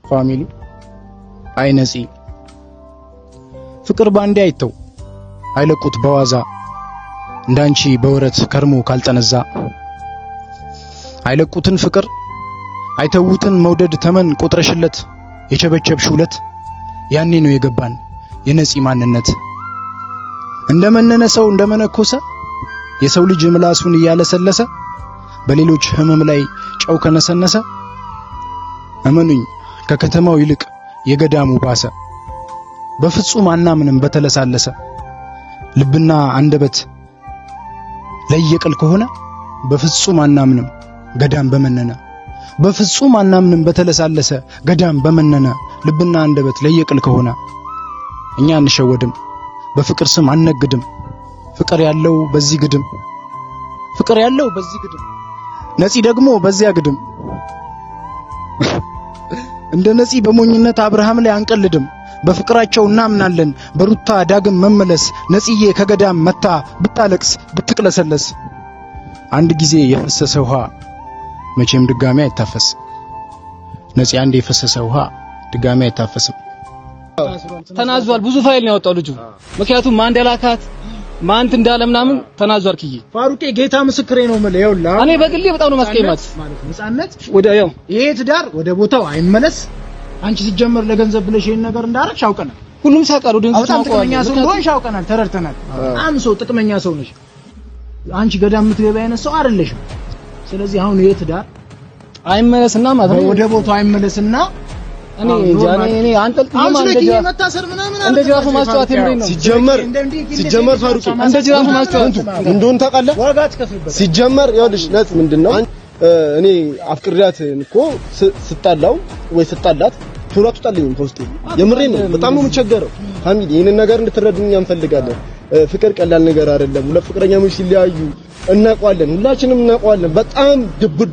Family፣ አይ ነፂ፣ ፍቅር ባንዴ አይተው አይለቁት በዋዛ፣ እንዳንቺ በወረት ከርሞ ካልጠነዛ። አይለቁትን ፍቅር አይተዉትን መውደድ ተመን ቆጥረሽለት የቸበቸብሽው ዕለት ያኔ ነው የገባን የነፂ ማንነት። እንደመነነ ሰው እንደመነኮሰ፣ የሰው ልጅ ምላሱን እያለሰለሰ በሌሎች ህመም ላይ ጨው ከነሰነሰ፣ እመኑኝ ከከተማው ይልቅ የገዳሙ ባሰ። በፍጹም አናምንም በተለሳለሰ። ልብና አንደበት ለየቅል ከሆነ በፍጹም አናምንም ገዳም በመነነ። በፍጹም አናምንም በተለሳለሰ ገዳም በመነነ። ልብና አንደበት ለየቅል ከሆነ እኛ አንሸወድም፣ በፍቅር ስም አንነግድም። ፍቅር ያለው በዚህ ግድም፣ ፍቅር ያለው በዚህ ግድም፣ ነፂ ደግሞ በዚያ ግድም። እንደ ነፂ በሞኝነት አብርሃም ላይ አንቀልድም። በፍቅራቸው እናምናለን በሩታ ዳግም መመለስ። ነፂዬ ከገዳም መታ ብታለቅስ ብትቅለሰለስ፣ አንድ ጊዜ የፈሰሰ ውሃ መቼም ድጋሚ አይታፈስ። ነፂ፣ አንድ የፈሰሰ ውሃ ድጋሚ አይታፈስም። ተናዟል። ብዙ ፋይል ነው ያወጣው ልጁ። ምክንያቱም ማን እንደላካት ማን እንትን እንዳለ ምናምን ተናዟል። ክዬ ፋሩቄ፣ ጌታ ምስክሬ ነው የምልህ። ይኸውልህ፣ እኔ በግሌ በጣም ነው ማስቀይማት። ማለት ነፃነት ወደ ያው ይሄ ትዳር ወደ ቦታው አይመለስ። አንቺ ሲጀመር ለገንዘብ ብለሽ ይሄን ነገር እንዳረግሽ አውቀናል። ሁሉም ሳቃሉ ድንስ። በጣም ጥቅመኛ ሰው እንደሆንሽ አውቀናል፣ ተረድተናል። በጣም ሰው ጥቅመኛ ሰው ነሽ። አንቺ ገዳም የምትገቢ አይነት ሰው አይደለሽም። ስለዚህ አሁን ይሄ ትዳር አይመለስና ማለት ነው። ወደ ቦታው አይመለስና እኔ እንጃ፣ እኔ አንጠልጥዬ አሁን ስለ እንደ ኪዬ መታሰር ምናምን እንደ ጅራፉ ማስጨዋት የምሬን ነው። ሲጀመር ፋሩቅ እንደ ጅራፉ ማስጨዋት እንደሆነ ታውቃለህ። ዋጋ ትከፍልበት። ሲጀመር ይኸውልሽ ነጽ ምንድን ነው፣ እኔ አፍቅሪያት እኮ ስጣላው ወይ ስጣላት ቶሎ አትወጣልኝም ከውስጤ። የምሬን ነው። በጣም ነው የምቸገረው። Family፣ ይህንን ነገር እንድትረዱኝ እንፈልጋለን። ፍቅር ቀላል ነገር አይደለም። ሁለት ፍቅረኛሞች ሲለያዩ እናውቀዋለን፣ ሁላችንም እናውቀዋለን። በጣም ድብር